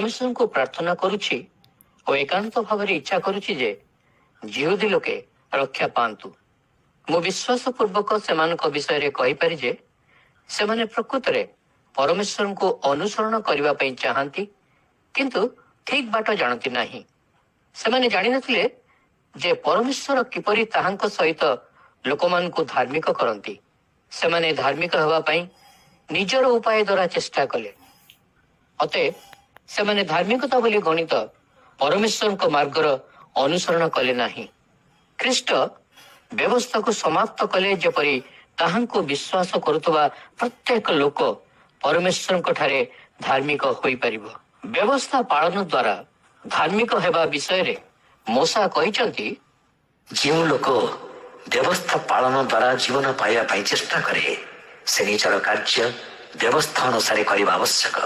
ପରମେଶ୍ୱରଙ୍କୁ ପ୍ରାର୍ଥନା କରୁଛି ଓ ଏକାନ୍ତ ଭାବରେ ଇଚ୍ଛା କରୁଛି ଯେ ଯିହୁଦୀ ଲୋକେ ରକ୍ଷା ପାଆନ୍ତୁ। ମୁଁ ବିଶ୍ୱାସ ପୂର୍ବକ ସେମାନଙ୍କ ବିଷୟରେ କହିପାରେ ଯେ ସେମାନେ ପ୍ରକୃତରେ ପରମେଶ୍ୱରଙ୍କୁ ଅନୁସରଣ କରିବା ପାଇଁ ଚାହାନ୍ତି, କିନ୍ତୁ ଠିକ୍ ବାଟ ଜାଣନ୍ତି ନାହିଁ। ସେମାନେ ଜାଣିନଥିଲେ ଯେ ପରମେଶ୍ୱର କିପରି ତାହାଙ୍କ ସହିତ ଲୋକମାନଙ୍କୁ ଧାର୍ମିକ କରନ୍ତି। ସେମାନେ ଧାର୍ମିକ ହେବା ପାଇଁ ନିଜର ଉପାୟ ଦ୍ୱାରା ଚେଷ୍ଟା କଲେ। ଅତଏବ ସେମାନେ ଧାର୍ମିକତା ବୋଲି ଗଣିତ ପରମେଶ୍ୱରଙ୍କ ମାର୍ଗର ଅନୁସରଣ କଲେ ନାହିଁ। ଖ୍ରୀଷ୍ଟ ବ୍ୟବସ୍ଥାକୁ ସମାପ୍ତ କଲେ, ଯେପରି ତାହାଙ୍କୁ ବିଶ୍ୱାସ କରୁଥିବା ପ୍ରତ୍ୟେକ ଲୋକ ପରମେଶ୍ୱରଙ୍କ ଠାରେ ଧାର୍ମିକ ହୋଇପାରିବ। ବ୍ୟବସ୍ଥା ପାଳନ ଦ୍ୱାରା ଧାର୍ମିକ ହେବା ବିଷୟରେ ମୋଶା କହିଛନ୍ତି, ଯେଉଁ ଲୋକ ବ୍ୟବସ୍ଥା ପାଳନ ଦ୍ୱାରା ଜୀବନ ପାଇବା ପାଇଁ ଚେଷ୍ଟା କରେ, ସେ ନିଜର କାର୍ଯ୍ୟ ବ୍ୟବସ୍ଥା ଅନୁସାରେ କରିବା ଆବଶ୍ୟକ।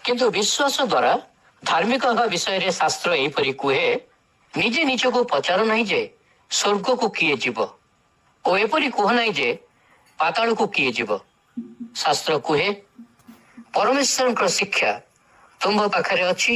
କିନ୍ତୁ ବିଶ୍ୱାସ ଦ୍ୱାରା ଧାର୍ମିକ ହେବା ବିଷୟରେ ଶାସ୍ତ୍ର ଏହିପରି କୁହେ, ନିଜେ ନିଜକୁ ପଚାର ନାହିଁ ଯେ ସ୍ୱର୍ଗକୁ କିଏ ଯିବ, ଓ ଏପରି କୁହ ନାହିଁ ଯେ ପାତାଳକୁ କିଏ ଯିବ। ଶାସ୍ତ୍ର କୁହେ, ପରମେଶ୍ୱରଙ୍କର ଶିକ୍ଷା ତୁମ୍ଭ ପାଖରେ ଅଛି।